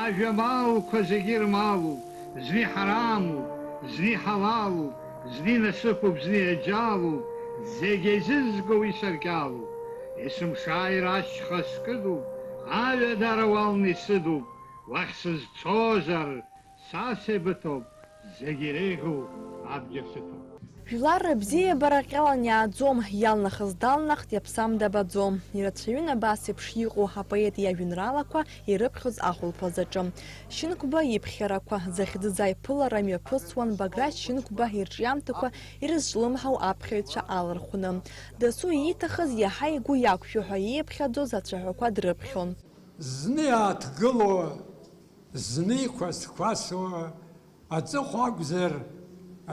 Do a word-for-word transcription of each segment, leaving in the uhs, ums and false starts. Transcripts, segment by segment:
Ажәамалқәа зегьы ирмалуп, зны иҳарамуп, зны иҳалалуп, зны инасыԥуп, зны иаџьалуп, зегь еизызго уи саркьалуп. Есымша ашьха скыдуп, аҩадара уалны исыдуп, уахь сызцозар, са сеибыҭоуп, зегь иреиӷьу абџьар сыҭоуп. Жәлар рыбзиабара ҟьалан иааӡом, иалнахыз далнахт, иаԥсам дабаӡом. Ирацәаҩын абас еиԥш иҟоу апоет иажәеинраалақәа ирыԥхьоз ахәылԥаз аҿы. Шьынқәба иԥхьарақәа захьӡыз аиԥылара мҩаԥысуан Баграт Шьынқәба ирҿиамҭақәа ирызҿлымҳау аԥхьаҩцәа алархәны. Дасу ииҭахыз иаҳа игәы иақәшәо ҳәа ииԥхьаӡоз ацәаҳәақәа дрыԥхьон. Зны иааҭгыло, зны иқәас-қәасуа, аҵыхәа акәзар,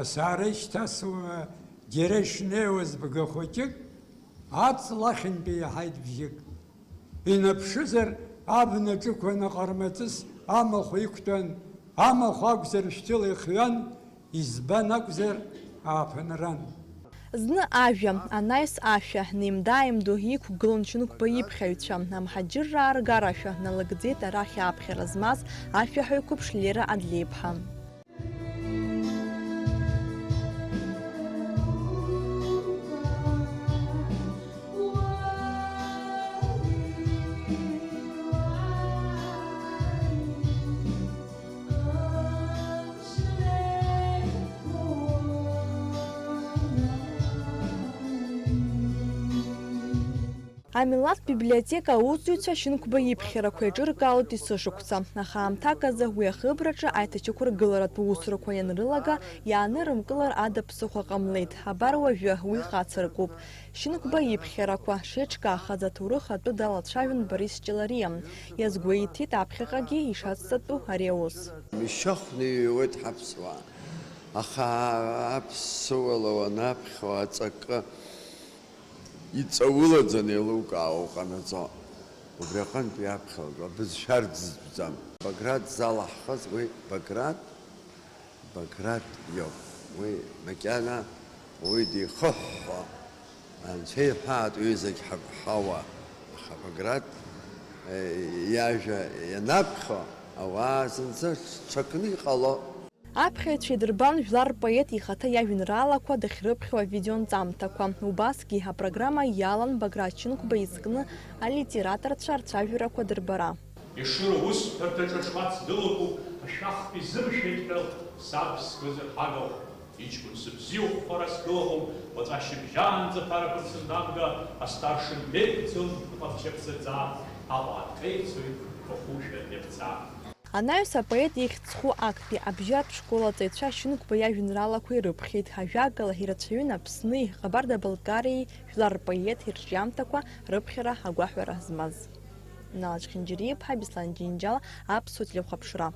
асаара ишьҭасуа, џьара ишнеиуаз бга хәыҷык, аҵла ахьынтәи иаҳаит бжьык. Инаԥшызар, абна ҿықәан аҟармаҵыс амахә иқәтәан, амахә акәзар шәҭыла ихҩан, избан акәзар, ааԥынран. Зны ажәа, анаҩс ашәа, неимда-ааимдо иқәгылон Шьынқәба иԥхьаҩцәа, амҳаџьырраа ргарашәа налыгӡеит арахь аԥхьара змаз ашәаҳәаҩ қәыԥш Лера Адлеиԥҳа. Амилаҭ библиотека аусзуҩцәа Шьынқәба иԥхьарақәа еиҿыркаауеит есышықәса, аха аамҭак азы уи ахыбраҿы аиҭашьақәыргыларатә усурақәа ианрылага, иаанырымкылар ада ԥсыхәа ҟамлеит. Абар уажәы уи хацыркуп. Шьынқәба иԥхьарақәа шеиҿкаахаз аҭоурых атәы далацәажәон Борис Ҷалариа. Иазгәеиҭеит аԥхьаҟагьы ишацҵатәу ари аус. Ишьахәны иҩуеит ҳаԥсуаа, аха аԥсуала уанаԥхьо аҵакы иҵаулаӡаны еилукаауа уҟанаҵо. Убри аҟынтә иаԥхьалга бызшәа рӡӡӡам. Баграт залаҳхыз уи Баграт. Баграт иоуп. Уи макьана уи дихыҳәҳәо, анцәа иҳәаат уи зегь ҳа-, ҳауа. Аха Баграт, э, иажәа ианаԥхьо, ауаа зынӡа ҽакны иҟало. Аԥхьаҩцәа идырбан жәлар рпоет ихаҭа иажәеинраалақәа дахьрыԥхьо авидеонҵамҭақәа. Убасгьы апрограмма иалан Баграт Шьынқәба изкны алитераторцәа рцәажәарақәа дырбара. Ешыра усҳәарҭаҿы ҽуац дылаҟоуп, ашәахтә изымшәеит ҳәа саб сгәы зырҳагоу. Иҷкәын сыбзиахәхәара сгылахәын, уаҵәы ашьыбжьаанӡа ԥарақәак сындамга, астаршын деигӡон, аҟаԥшьаԥсаӡа, аҟәа аҭҟьеицоит, ахәушәа иаԥҵа. Анаҩс апоет ихьӡ зху актәи абжьаратә школ аҵаҩцәа Шьынқәба иажәеинраалақәа ирыԥхьеит. Ажәакала, ирацәаҩын Аԥсни Ҟабарда-Балкариеи жәлар рпоет ирҿиамҭақәа рыԥхьара агәаҳәара змаз. Нала Чхинџьариа-иԥҳа, Беслан Џьынџьал, Аԥсуа телехәаԥшра.